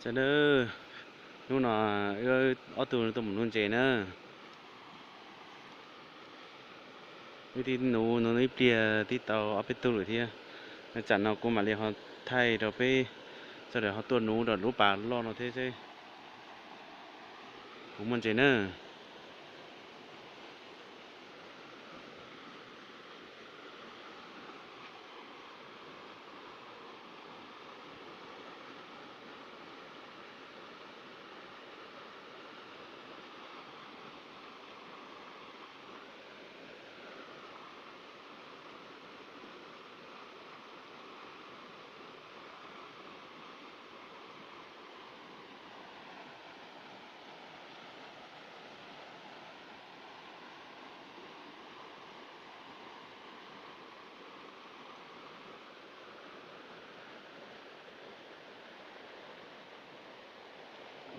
Sawv daws, hnub no wb ob tug tuaj mus nuv ntses na. Wb twb nuv nuv ib pliag twb tau ob peb tug lawm thiab. Tsam no kuv mam li ho thaij rau peb sawv daws ho tuaj nuv rau lub pas loj no thiab seb puas muaj ntses na.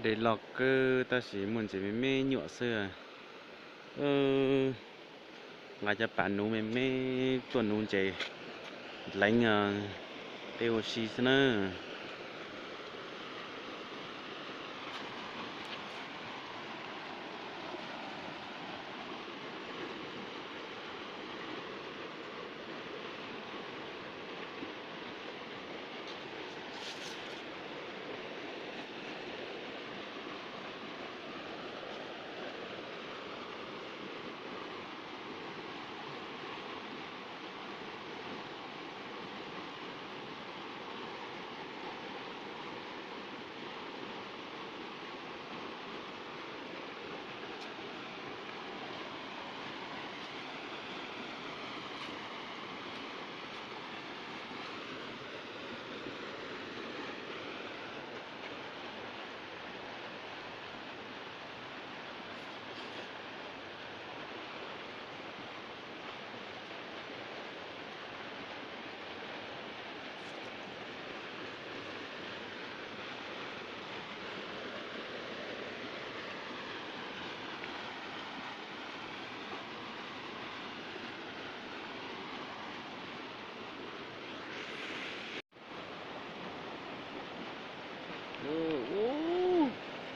Dej loj kawg tab sis muaj ntses me me nyuam xwb. Nqa cov pas nuv me me tuaj nuv ntses dleev tej ua si xwb na.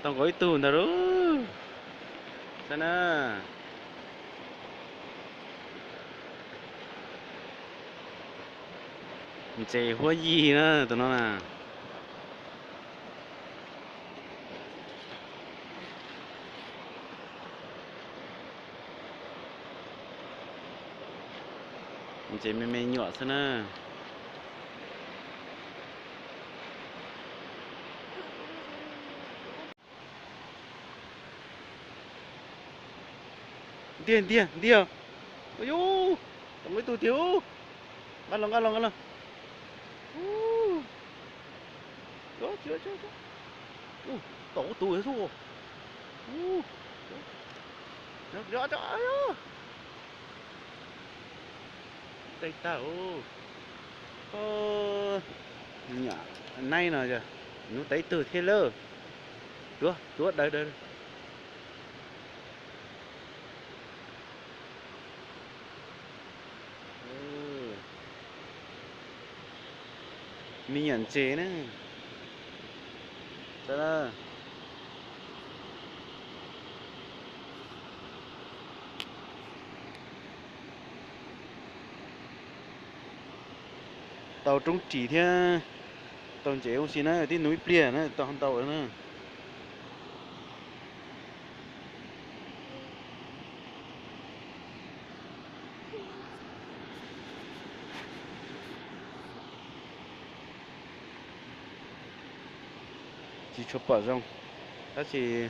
Tau nkaus ib tug ntag lauj. Saib na. Ntses huab yig na tus no na. Ntses me me nyuam xwb na. Ntiag ntiag ntiag. Ua yus, tau ib tug tiag. Nqa los nqa los nqa los. Tau tus xwb. Tej tag. Niam naib no yog nub tau ib tug thiab lawm. Tuav tuav daws daws. Me nyuam ntses na. Tau roob ris thiab tau ntses ua si na, tib nus ib pliag na tau ntau na. Tsis tshua pom zoo, tab sis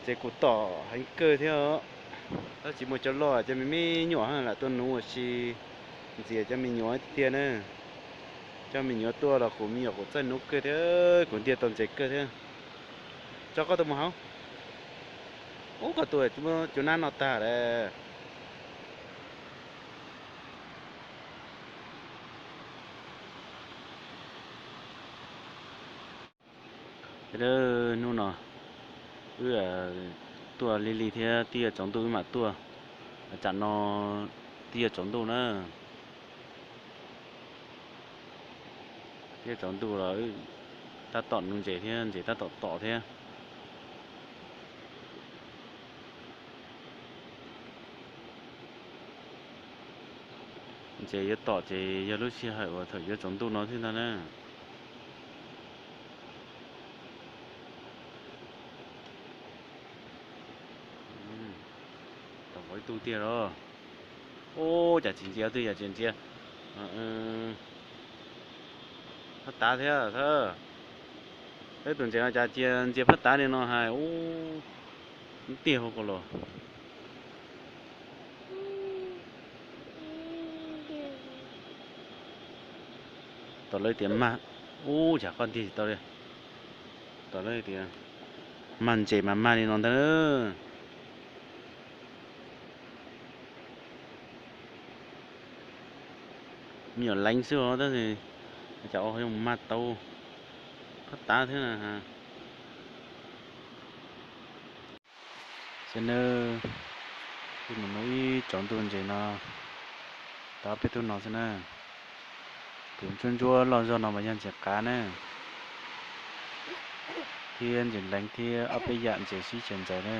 ces kuv tom heev kawg thiab. Tab sis muaj cov loj cov me me nyuam lam tuaj nuv ua si ntxias cov me nyuam tiag tiag na. Cov me nyuam tuaj los kuv me nyuam kuv txawj nuv kawg thiab, kuv ntiag tau ntses kawg thiab. Tso koj tus mus hauv. Ub, koj tus cua nab no tag lawm. Hnub no wb tuaj li li thiab, twb yuav tsaus ntuj wb mam tuaj. Tsam no twb yuav tsaus ntuj na. Twb yuav tsaus ntuj los wb Tab tom nuv ntses thiab, ntses tab tom tom thiab. Ntses yuav tom ces yog lub sij hawm uas thaum yuav tsaus ntuj no thiab ntag na. Tom nkaus ib tug tiag los. Ub, cas tsis ntsia twg, yam tsis ntsia phab tav thiab. Peb tus ntses no cas cia ntsia phab tav li no hais, ub, tiag hauv ko los. Tom lawv tias mag, ub, cas koj ntiag tsis tau li. Tom lawv tias mag ntses mas mag li no ntag. Me nyuam leev xwb os, tab sis cas ua yuav mag tau phab tav thiab na. Xyov nawb, ib mus no ib tsaus ntuj ntses no tau peb tug no xwb na. Tus ntsuab ntsuab loj zog no mas yog ntses qav na, thiab ntses leev thiab ob peb yam ntses sib tshais ntxaws na.